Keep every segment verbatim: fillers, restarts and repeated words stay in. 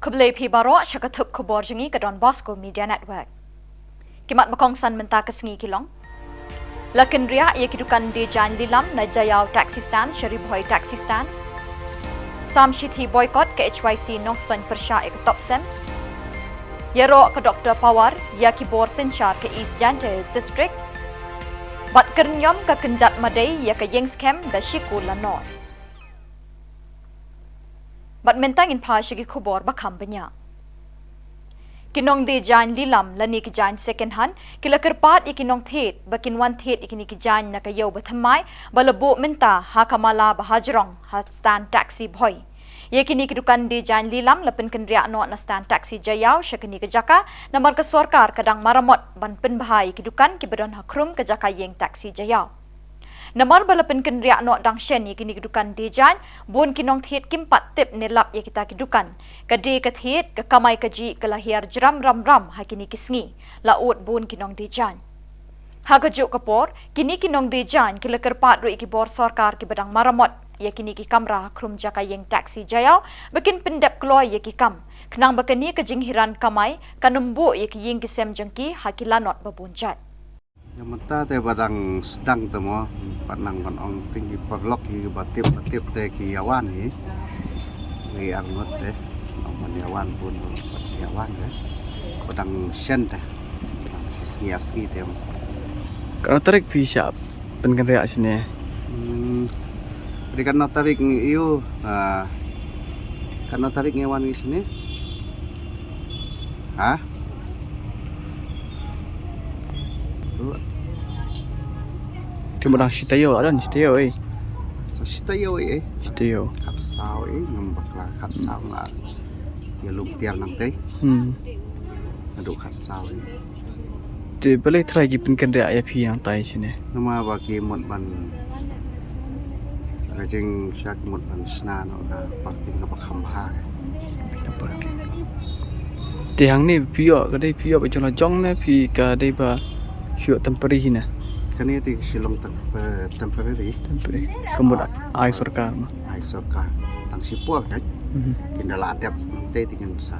Khublei phi baroh sha ka thup khubor jong ngi ka Don Bosco Media Network. Ki mat ba kongsan mynta ka sngi ki long: La kynriah ïa ki dukan die jaiñ lilam na Jaïaw taxi stand sha Ri Bhoi taxi stand. Sam shithi boycott ka H Y C Nongstoiñ pyrshah ïa ka TOPSEM. Ïaroh ka Doctor Pawar ïa ki bor synshar ka East Jaintia Hills District. Bad kyrñiom ka kynjat madei ïa ka ïing skhem da shi kur la nor. Bad mynta ngin phai sha ki khubor ba kham bniah. Ki nongdie jaiñ lilam lane ki jaiñ second hand ki la kyrpad ïa ki nongthied ba kin wan thied ïa kine ki jaiñ na ka ïew ba thymmai ba la buh mynta ha ka mala ba hajrong ha stand taxi Bhoi. Ïa kine ki dukan die jaiñ lilam la pynkynriah noh na stand taxi Jaïaw sha kane ka jaka namar ka sorkar ka dang maramot ban pynbha ïa ki dukan kiba don ha khrum ka jaka ïing taxi Jaïaw. Namar ba la pynkynriah noh dang shen ïa kine ki dukan die jaiñ, bun ki nongthied kim pat tip ne lap ïa kita ki dukan. Ka die ka thied, ka kamai kajih ka la hiar jram ram ram ha kine ki sngi, la ud bun ki nongdie jaiñ. Ha kajuh ka por, kine ki nongdie jaiñ ki la kyrpad ruh ïa ki bor sorkar kiba dang maramot ïa kine ki kamra ha khrum jaka ïing taxi Jaïaw ba kin pyndep kloi ïa ki kam, khnang ba kane ka jinghiar kamai kan ym buh ïa ki ïing ki sem jong ki ha ki lanot ba bun jait. Ïa mynta te ba dang sdang te mo, pat nang ban ong, te ki paralok hi ba tip, ba tip te ki ïawan hi. Ngi arngut te nang ban ïawan bun, ban ïawan te. Ba dang shen te, ba dang shi sngi ar sngi te mo. Katno tarik phi shah pynkynriah shane? Hmm, dei katno tarik ngi ïoh, ah, katno tarik ngi wan ngi shane? Ha? Tu. Te ba dang shi taïew, adan shi taïew ei. Sa shi taïew ei, ei. Shi taïew. Khatsaw ei, ngam bakla khatsaw nga. Ïa lum tiar nangtei. Hmm. Naduh khatsaw ei. Te balei trai ki pynkynriah ïa phi nangtai shane? Namar ba ki mut ban ka jingshah, ki mut ban shna noh ka parking kaba kham bha. Ka parking. Te hangne phi ïoh, ka dei phi ïoh ba jong la jong ne phi ka dei ba shu ïoh temporary hi ne? Kane te shi long tem-, eh, temporary. Temporary. Ka mut ai sorkar mo. Ai sorkar. Tang shipor kan. Mhm. Kin da la dep te te kin sa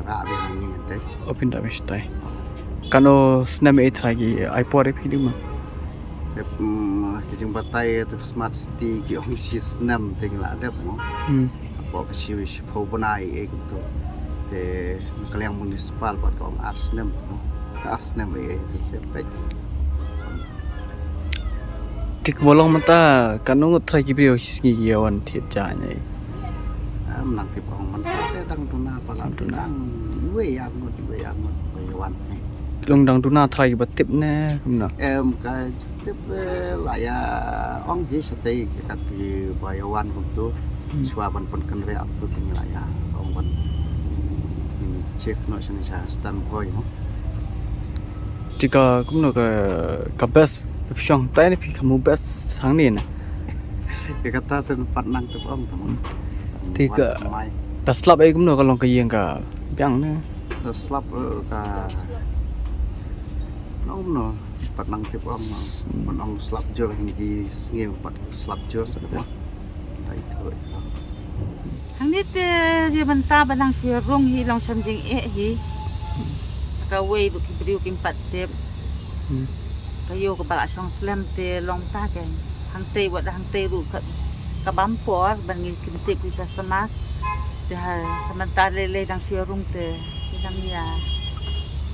rah biang ngi te. O phin da biang te. Katno snem ei trai ki ai por ei phi dei mo? Te, mm, ki jingbatai te Smart City ki ong shi snem te ngi la dep mo. Hmm. Hapoh ka shi, shiphew bnai ei kumto. Te na ka liang municipal pat ka ong ar snem mo. Ka ar snem ei ei te se peit. Te kumba long mynta, katno ngut trai ki briew shi sngi ki ïawan thied jaiñ ei? Am nang tip ong mynta te dang duna palat. Dang duna. Dang iwei ar ngut, iwei ar ngut ba ïawan ei. Long dang duna trai kiba tip ne kumno? Em, ka tip, eh, la ïa ong hi shatei ki kat kiba ïawan kumto. Hmm. Shuwa ban pynkynriah kumto te ngi la ïa ong ban, hmm, check noh shane sha stand Bhoi mo. Te ka kumno ka, ka best phi shong tai ne phi kham best hangne ne? Te kata te pat nang tip ong te mo. Te ka, wat mai. Da slap ei kumno ka long ka ïing ka biang ne? Da slap, eh, ka, no, no, pat nang tip ong mo. Hmm. Pat ong slap jur hi ki sngi pat slap jur. Slap jur. Dei tu. Hangne te ïa mynta ba nang shu rung hi long shem jingeh hi. Sa kawei ba ki briew kim pat tip. Hmm. Ka ïew kaba la shong slem te long ta kein. Hangtei wat hangtei ruh ka, ka bam por ban ngi kim tip ki customer. Te ha sa mynta lei lei dang shu rung te. Te dang ïa.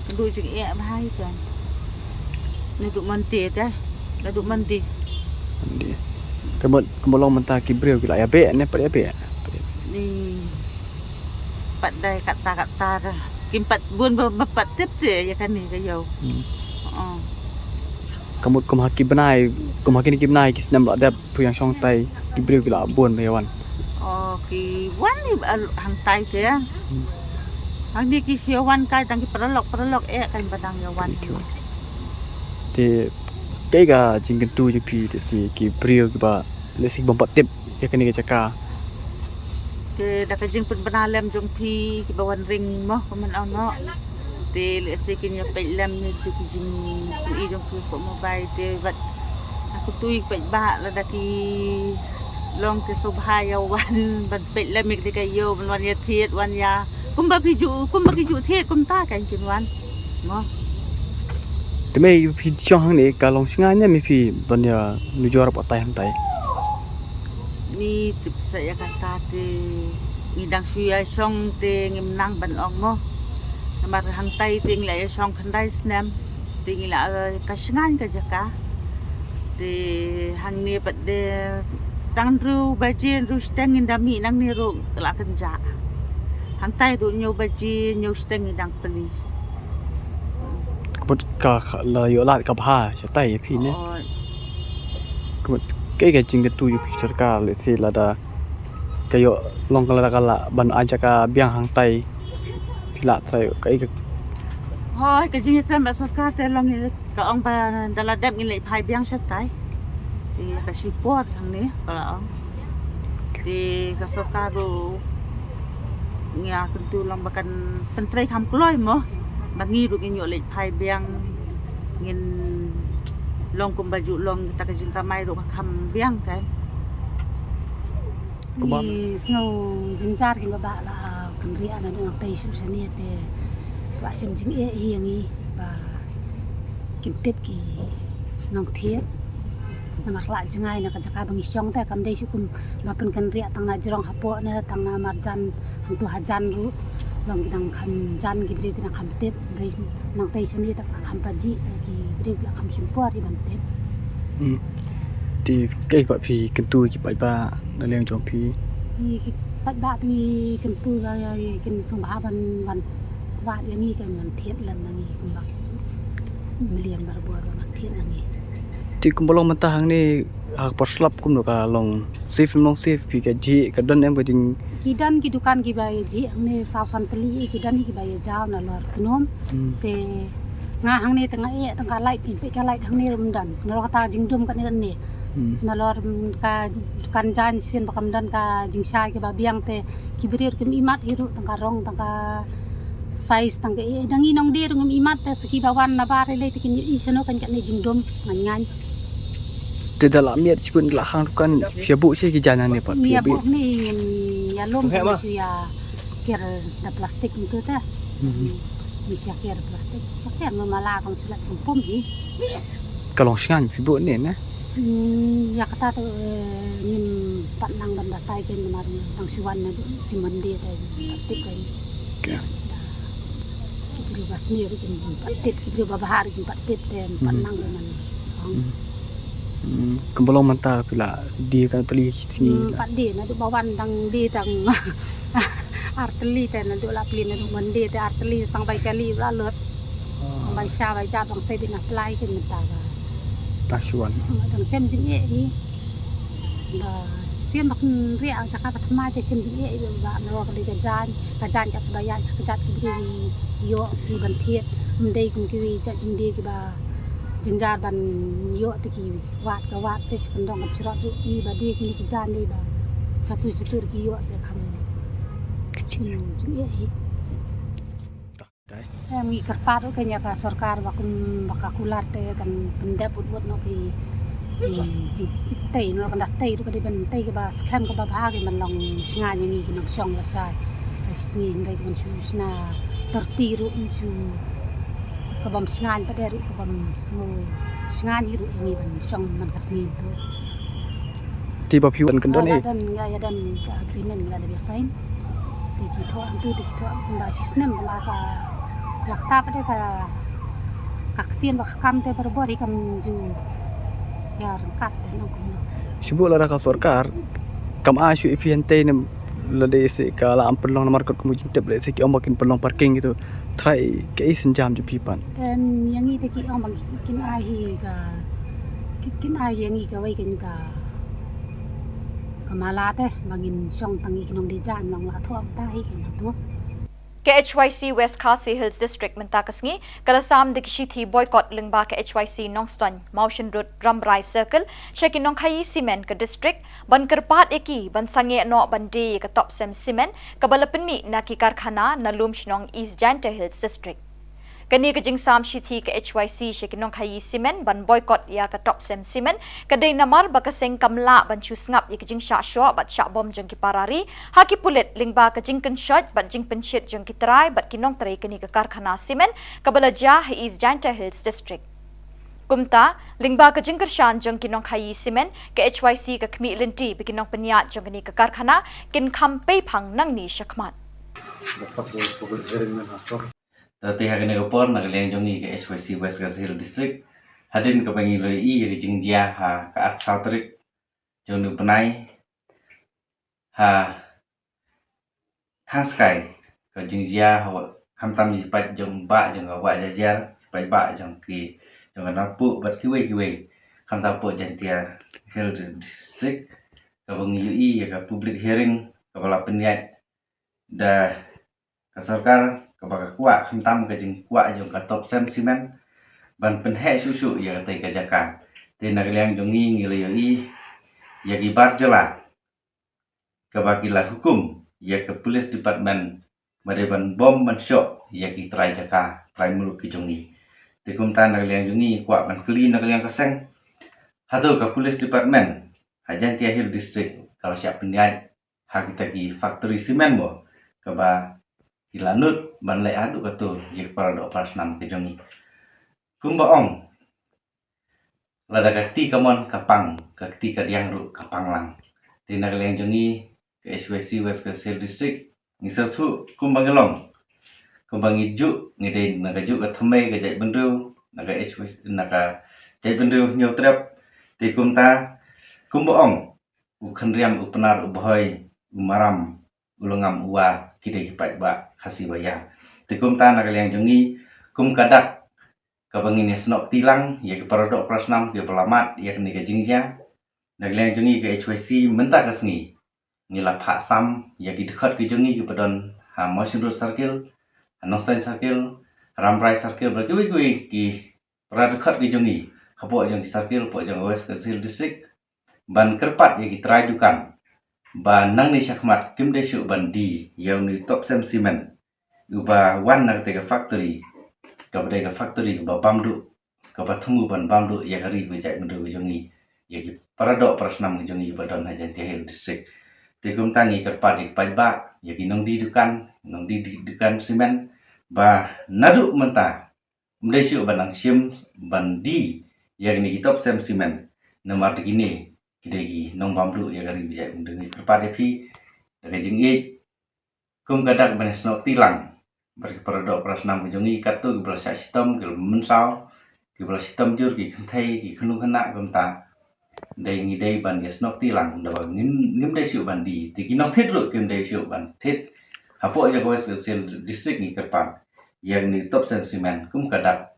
Ka duh jingeh bha hi kein. Naduh mynta te. Naduh mynta. Mynta. Ka mut, ka mut long mynta ki briew ki la ïa beh ne pat ïa beh. Ni pat dei katta katta da. Kim pat bun ba, ba pat tip te ïa kane ka ïew. Hmm. Oh. Ka mut kum ha ki bnai, kum ha kine ki bnai ki snem la dep phi ïa shong tai ki briew ki la bun ba ïa wan. Oh, ki wan ni ba hangtai te. Hmm. Hangne ki shu ïa wan kai tang ki paralok paralok eh kan ba dang ïa wan. Te kaei ka jingkyntu jong phi te shi ki briew kiba lehse bym pat tip ïa kane ka jaka. Te da ka jingpynbna lem jong phi kiba wan ring mo kumno no. Te lehse kin ïa peit lem ïa ki jingpeit jong phi ko mobile te bad aku tui peit ba lada ki long te sngewbha ïa wan ban peit lem ïa ka ïew ban wan ïa thied wan ïa Kumba phi ju, kumba ki ju thied kumta kan kin wan. Mo. Te me phi shong hangne ka long sngewbha ne me phi ban ïa nujor pat tai hangtai. Ni tip sa ïa kata te ngi dang shu ïa shong te ngim nang ban ong mo. Namar hangtai te ngi la ïa shong khyndai snem. Te ngi la, eh, ka shngain ka jaka. Te hangne pat de tang hynriew baje hynriew shiteng ngin da mih nangne ruh ka la kynjah. Hangtai ruh hynñiew baje hynñiew shiteng ngi dang plie. Ka mut ka, ka la ïoh lad ka bha shatai ïa phi ne. Oh. Ka mut kaei ka jingkyntu ïa phi sorkar lehse lada ka ïoh long ka lada ka la ban ai jaka biang hangtai. Phi lah trai kaei ka. Hooid, ka jingïakren bad sorkar te long ïa ka ong ba da la dep ngin leit phai biang shatai. Te ka shipor hangne ka la ong. Te ka sorkar ruh ngi ïa kyntu long ba kan pyntrei kham kloi mo. Ba ngi ruh ngin ïoh leit phai biang ngin long kumba ju long kita ka jingkamai ruh ka kham biang kai. Kumba? Ngi sngew jynjar ki ba ba la kynriah naduh nangtei shuh shane te ba shim jingeh ïa ngi ba kin tip ki nongthied. Namar la jngai na ka jaka ba ngi shong te kam dei shuh kum ba pynkynriah tang na jrong hapoh ne tang na marjan hangtu hajan ruh. Long ki dang kham jan ki briew ki dang kham tip. Dei nangtei shane te ka kham pajih te ki briew ki la kham shim por ïa ban tip. Hmm. Te kaei pat phi kyntu ki paidbah na liang jong phi? Ki paidbah te ngi kyntu ba ïa kin sngewbha ban, ban wad ïa ngi kan ban thied lem na ngi kumba ki mliang barabor ban thied na ngi. Te kumba long mynta hangne ha ka por slap kumno ka long safe, long safe phi ka jhieh ka don em ka jing. Ki don ki dukan kiba ïa jhieh hangne saw san tylli ki don kiba ïa jaw nalor tnum. Hmm. Te nga hangne te nga ïeh tang ka light, phi ka light hangne ruh ym don. Nalor kata jingdum kane kane. Hmm. Nalor, mm, ka dukan jaiñ sien ba kam don ka jingshai kiba biang te ki briew kim imat hi ruh tang ka rong tang ka size tang ka ïeh. Dang i nongdie ruh ngim imat te sa kiba wan na bar lei te kin ïohi shano kan kane jingdum ngan ngan. Te da la miet shibun la khang dukan sha buh shi ki jaiñ ne pat. Ïa buh ni ïa lum shu ïa ker da plastik ntu te. Mhm. Ni shu ïa ker plastik. Shu ker ma mala kong shu la pum pum hi. Ka long shngain phi buh ne ne. Hmm, ïa kata te, eh, ngim pat nang ban batai ken namar dang shu wan naduh shi Monday te pat tip ken. Ki briew ba sniew ruh kim pat tip, ki briew ba bha ruh kim pat tip te pat nang ruh man. Hmm. Hmm. Kumba long mynta phi la die ka tylli ki sngi la. Hmm, pat die naduh ba wan dang die tang ar tylli te naduh la plie naduh Monday te ar tylli tang bai kali la lut. Ah. Tang bai sha bai jap bang sei bit na plai ken mynta ba. Tang shu wan. Hmm, dang shem jingeh hi. Ba sien ba kynriah jaka ba thymmai te sien jingeh ïa ba nalor ka dei ka jaiñ, ka jaiñ ka shu ba ïaid ka jait ki briew ïoh ki ban thied. Ym dei kum kiwei jait jingdie kiba jynjar ban ïoh te ki wad ka wad te shu kyndong ka shrot ruh ngi ba die kine ki jaiñ dei ba shatu shatu ki ïoh te kham jingeh hi. Em, ngi kyrpad ruh kein ïa ka sorkar ba kum ba ka kular te kan pyndep ut ut noh ki, ki jingtei, nalor kan da tei ruh ka dei ban tei kaba skhem kaba bha ki ban long sngewbha ïa ngi ki nongshong lashai. Ka sngi hynrei te ban shu shna thirty ruh shu kaba ym sngewbha pat de ruh kaba ym sngewbha hi ruh ïa ngi ban shong man ka sngi tu. Te ba phi wan kyndon eh. Don, ïa, ïa don ka agreement ngi la dep ïa sign. Te ki thoh hangtu te ki thoh ba shi snem ba ka ïa kata pat de ka, ka ktien ba ka kam te barabor hi kam ju ïa ryngkat te nong kumno. Shu buh lada ka sorkar kam ai shuh ïa phi hangtei ne lada se ka la am pynlong namar kat kum u jingtip lada se ki ong ba kin pynlong parking gitu. Trai kaei sienjam jong phi pat? Em, ïa ngi te ki ong ba kin ai hi ka, ki, kin ai ïa ngi kawei kein ka, ka mala te ba ngin shong tang ngi ki nongdie jaiñ, long la thoh ta hi kein hangtu. Ka H Y C West Khasi Hills District mynta ka sngi ka la sam da ki shithi boycott lyngba ka H Y C Nongstoiñ, Mawshynrut, Rambrai Circle sha ki nongkhaii cement ka district ban kyrpad ïa ki ban sangeh noh ban die ïa ka topsem cement kaba la pynmih na ki karkhana na lum shnong East Jaintia Hills District. Kane ka jingsam shithi ka H Y C sha ki nongkhaïi simen ban boycott ïa ka Topcem Cement ka dei namar ba ka seng kam lah ban shu sngap ïa ka jingshah shoh bad shah bom jong ki para ri ha ki pulit lyngba ka jingkynshoit bad jingpynshit jong ki trai bad ki nongtrei kane ka karkhana simen kaba la jia ha East Jaintia Hills District. Kumta, lyngba ka jingkyrshan jong ki nongkhaïi simen, ka H Y C ka khmih lynti ba ki nongpynïaid jong kane ka karkhana kin kham pei phang nangne shakhmat. Te ha kane ka por na ka liang jong ngi ka H Y C West Khasi Hills District, hadien kaba ngi la ïohi ïa ka jingjia ha ka arphew saw tarik jong une u bnai, ha Thangskai, ka jingjia ha, khamtam ïa ki paidbah jong ka Wah Jajiar, paidbah jong ki, jong ka Nongpoh bad kiwei kiwei, khamtam hapoh Jaintia Hills District, kaba ngi ïohi ïa ka public hearing kaba la pynïaid da ka sorkar, kaba ka kwah khamtam ka jingkwah jong ka Topcem Cement ban pynheh shuh shuh ïa katei ka jaka. Te na ka liang jong ngi ngi la ïohi ïa ki bar jylla kaba ki la hukum ïa ka police department ba dei ban bom ban shoh ïa ki trai jaka, trai muluk ki jong ngi. Te kumta na ka liang jong ngi kwah ban kylli na ka liang ka seng, hato ka police department ha Jaintia Hills District ka la shah pynïaid ha kita ki factory cement mo, kaba ki la nud ban leh haduh katto ïa ki para doh para snam ki jong ngi? Kumba ong, lada ka kti ka mon ka pang, ka kti ka diang ruh ka pang lang. Te na ka liang jong ngi ka H Y C West Khasi Hills District ngi sngewthuh kumba ngi long, kumba ngi juh, ngi dei na ka juh ka thymmei ka jaitbynriew, na ka H Y C, na ka jaitbynriew Hynñiewtrep. Te kumta, kumba ong, u Khynriam, u Pnar, u Bhoi, u Maram, u Longam, u War, ki dei ki paidbah Khasi ba ïar. Te kumta na ka liang jong ngi kum ka dak kaba ngin ïa snoh kti lang ïa ki para doh para snam kiba la mad ïa kane ka jingjia, na ka liang jong ngi ka H Y C mynta ka sngi ngi la phah sam ïa ki dkhot ki jong ngi kiba don ha Mawshynrut Circle, ha Nongstoiñ Circle, Rambrai Circle bad kiwei kiwei ki para dkhot ki jong ngi hapoh jong ki circle, hapoh jong West Khasi Hills District, ban kyrpad ïa ki trai dukan ba nangne shakhmat kim dei shuh ban die ïa une u Topcem Cement uba wan na katei ka factory, kaba dei ka factory kaba bam duh, kaba thmu ban bam duh ïa ka ri bad jaitbynriew ka jong ngi, ïa ki para doh para snam ki jong ngi ba don ha Jaintia Hills District. Te kumta ngi kyrpad ïa ki paidbah, ïa ki nongdie dukan, nongdie dukan cement, ba naduh mynta ym dei shuh ban nang shim ban die ïa kine ki Topcem Cement, namar da kine ki dei ki nongbam duh ïa ka ri bad jaitbynriew. Ngi kyrpad ïa phi da ka jingïeit kum ka dak ban ïa snoh kti lang bad ki para doh para snam ki jong ngi, katto kiba la shah shitom, kiba la mynsaw, kiba la shitom jur, ki kynthei, ki khynnah, kumta. Dei ngi dei ban ïa snoh kti lang, da ba ngim, ngim dei shuh ban die. Te ki nongthied ruh kim dei shuh ban thied. Hapoh jong ka West Khasi Hills District ngi kyrpad ïa une u Topcem Cement kum ka dak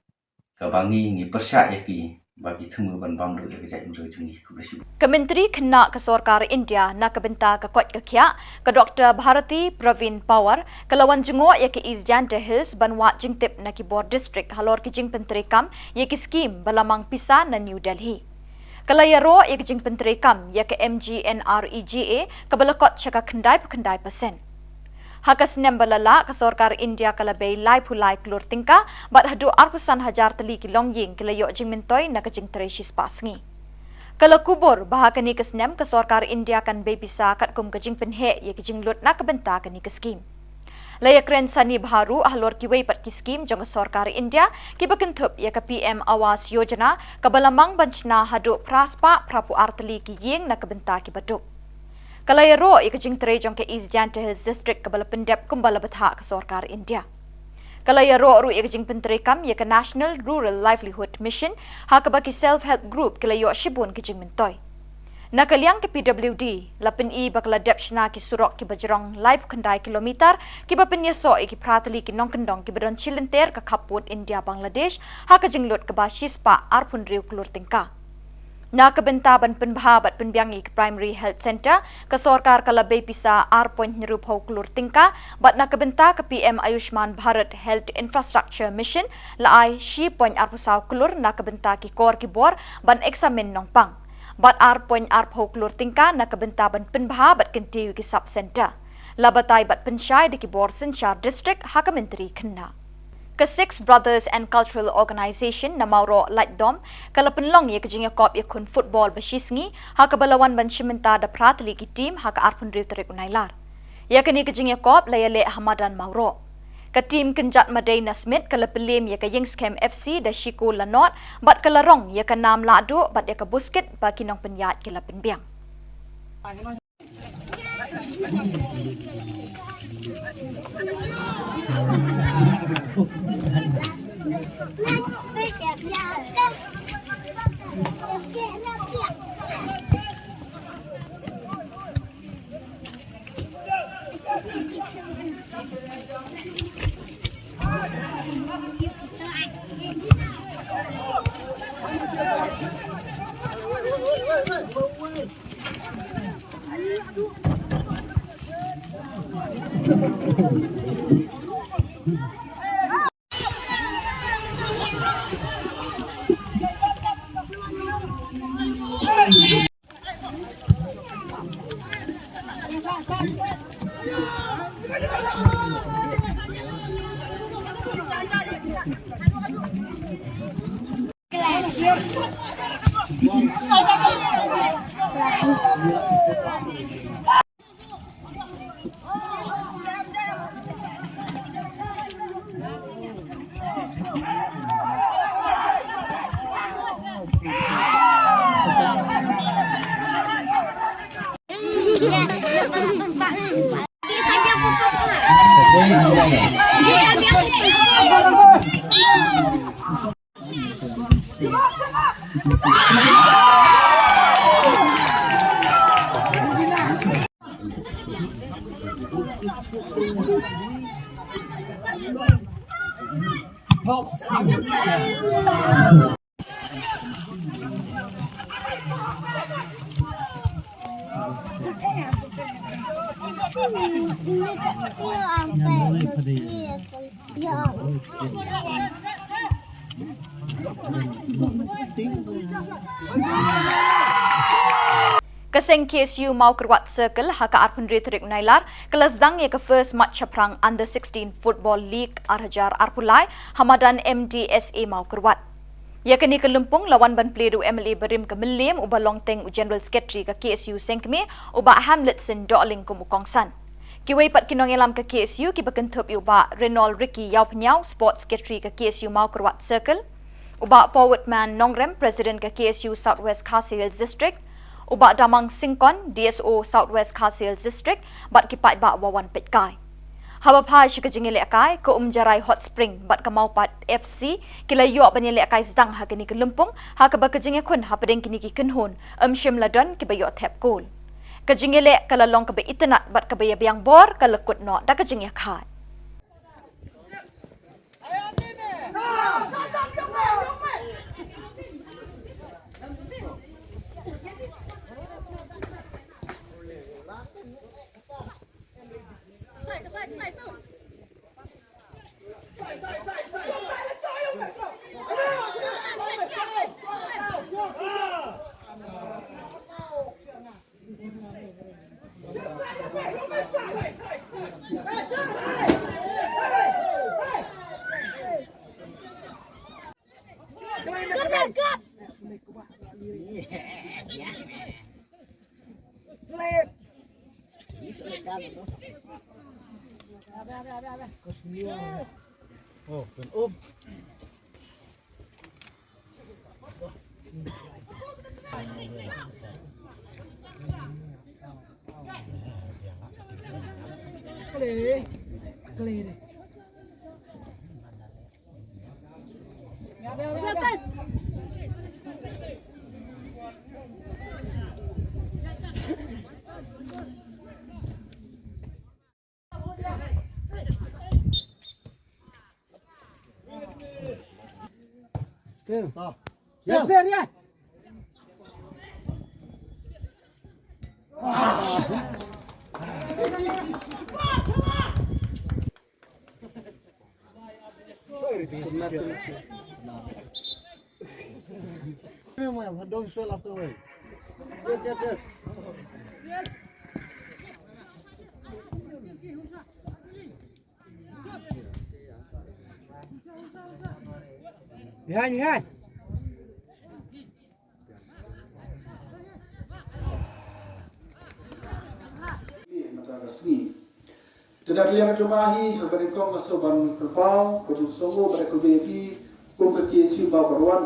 kaba ngi, ngi pyrshah ïa ki ba ki thmu ban bam duh ïa ka jaitbynriew jong ngi. Khublei shibun. Ka Myntri Khynnah ka Sorkar India na ka bynta ka koit ka khiah, ka Doctor Bharati Pravin Pawar, ka la wan jngoh ïa ka East Jaintia Hills ban wad jingtip na ki bor district halor ki jingpyntreikam ïa ki skim ba la mang pisa na New Delhi. Ka la ïaroh ïa ka jingpyntreikam ïa ka M G N R E G A kaba la kot sha ka khyndai phew khyndai percent. Ha ka snem ba la lah, ka Sorkar India ka la bei laiphew lai klur tyngka bad haduh arphew san hajar tylli ki longïing ki la ïoh jingmyntoi na ka jingtrei shispah sngi. Ka la kubur ba ha kane ka snem ka Sorkar India kan bei pisa katkum ka jingpynheh ïa ki jinglut na ka bynta kane ka skim. La ïakren sani bha ruh halor kiwei pat ki skim jong ka Sorkar India kiba kynthup ïa ka P M Awas Yojana kaba la mang ban shna haduh phra spah phra phew ar tylli ki ïing na ka bynta kiba duk. Ka la ïaroh ïa ka jingtrei jong ka East Jaintia Hills District kaba la pyndep kumba la bthah ka Sorkar India. Ka la ïaroh ruh ïa ka jingpyntreikam ïa ka National Rural Livelihood Mission, ha kaba ki Self Help Group ki la ïoh shibun ki jingmyntoi. Na ka liang ka P W D, la pyni ba ka la dep shna ki surok kiba jrong laiphew khyndai kilometer, kiba pynïasoh ïa ki phra tylli ki nongkyndong kiba don shilynter ka khappud India Bangladesh, ha ka jinglut kaba shispah arphew hynriew klur tyngka. Na ka bynta ban pynbha bad pynbiang ïa ki Primary Health Centre, ka Sorkar ka la bei pisa ar point hynriewphew klur tyngka, bad na ka bynta ka P M Ayushman Bharat Health Infrastructure Mission, la ai shi point arphew saw klur na ka bynta ki kor ki bor ban eksamin nongpang. Bad ar point arphew klur tyngka na ka bynta ban pynbha bad kyntiew ïa ki sub centre. La batai bad pynshai da ki bor synshar district ha ka Myntri Khynnah. Ka Six Brothers and Cultural Organization na Mawroh Laitdom ka la pynlong ïa ka jingïakop ïakhun football ba shisngi, ha kaba la wan ban shim bynta da phra tylli ki team ha ka arphew hynriew tarik u Nailar. Ïa kane ka jingïakop la ïaleh ha madan Mawroh. Ka team kynjat madei na Smit ka la pynlem ïa ka Ïingskhem F C da shi kol la nod, bad ka la rong ïa ka Nam Lahduh bad ïa ka Buskit ba ki nongpynïaid ki la pynbiang. Ka seng K S U Mawkyrwat Circle ha ka arphew hynriew tarik u Nailar ka la sdang ïa ka first match shaphrang Under sixteen Football League ar hajar arphew lai ha madan M D S A Mawkyrwat. Ïa kane ka lympung la wan ban plie da u M L A barim ka Mylliem uba long teng u General Secretary ka K S U seng kmie, u Bah Hamletson Dohling kum u kongsan. Kiwei pat ki nongïalam ka K S U kiba kynthup ïa u Bah Reynold Ricky Ïawphniaw, Sports Secretary ka K S U Mawkyrwat Circle, u Bah Forwardman Nongrem, President ka K S U South West Khasi Hills District, u Bah Damang Syngkon, D S O South West Khasi Hills District, bad ki paidbah ba wan peitkai. Haba phai sha ka jingïalehkai, ka Umjarai Hot Spring bad ka Mawpat F C ki la ïoh ban ïalehkai sdang ha kane ka lympung, ha kaba ka jingïakhun hapdeng kine ki kynhun ym shym la don kiba ïoh thep kol. Ka jingïaleh ka la long kaba itynnad bad kaba ïabiang bor, ka la kut noh da ka jingïakhad. Don't swell afterward. Behind, behind. Mynta ka sngi. Te da ka liang jong nga hi, haba nyngkong nga sngewbha ban kyrpad, ka jingsngew bad ka V I P, kum ka K S U ba ka ruan.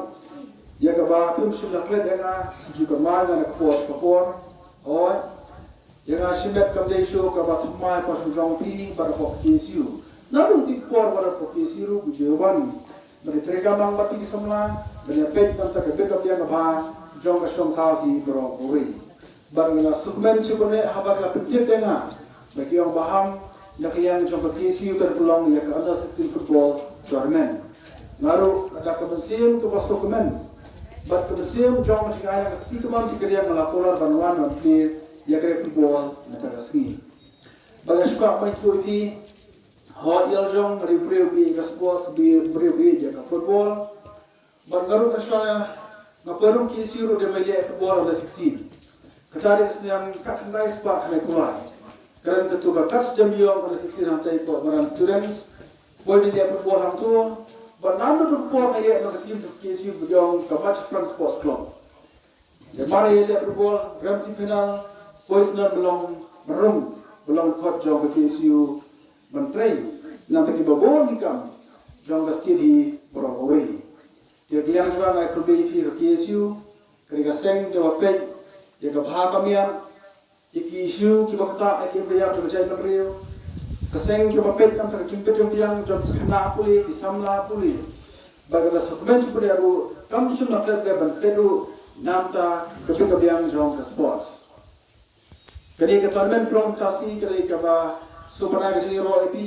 Ïa kaba phim shym la klet ïa nga, ju ka mai nga na ka por sha ka por. Oi. Ïa nga shimet kam dei shuh kaba thymmai pat jong phi bad ka K S U. Naduh te ka por bad ka K S U ruh ka ju wan. Bad trei ka mang bad phi ki samla, bad ïa peit namar ka bit ka biang ka bha jong ka shong thaw hi baroh kawei. Bad nga sngewkmen shibun eh haba ka la pyntip ïa nga ba ki ong ba ham na ka liang jong ka K S U kan pynlong ïa ka under sixteen football tournament. Nga ruh da ka mynsiem kaba sngewkmen bad ka mynsiem jong ka jingai na ka kti kamon kti kariang nga la kular ban wan ban plie ïa ka football na ka sngi. Bad nga sngewkmen ïa phi, ho ïa jong nga ruh briew ïeit ïa ka sports, briew ïeit ïa ka football. Bad nga ruh nga sha nga poi ruh K S U ruh dei ban leh football under sixteen. Kata dei ka snem ka khyndai spah khyndai phew lai. Kren katu ka kat sdang ïong under sixteen hangtai poi Madan Students. Poi dei leh football hangtu. Bad namar ka por nga leh na ka team K S U ba ïong ka Machakhrang Sports Club. Ïa mar ïa leh football, rem semi final, poi snem ba long, ba rung, ba long kot jong ka K S U ban trei. Namar kiba bun ki kam jong ka state hi baroh kawei. Te ka liang jong nga khublei ïa phi ka K S U, ka dei ka seng kaba peit ïa ka bha ka miat, ïa ki issue kiba ktah, ïa ki ïap jong ka jaitbynriew. Ka seng kaba peit namar ka jingbit jingbiang jong ki khynnah pule, ki samla pule. Bad ka la sngewkmen shibun ruh, kam shym la klet ban peit ruh namar ka bit ka biang jong ka sports. Kane ka tournament pynlong ka sngi ka dei kaba sngewbha ka jingïaroh ïa phi,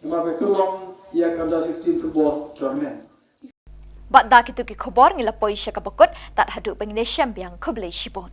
namar ba pynlong ïa ka under sixteen football tournament. Bad da kitu ki khubor ngi la poi sha kaba kut, tad haduh ba ngin ïashem biang, khublei shibun.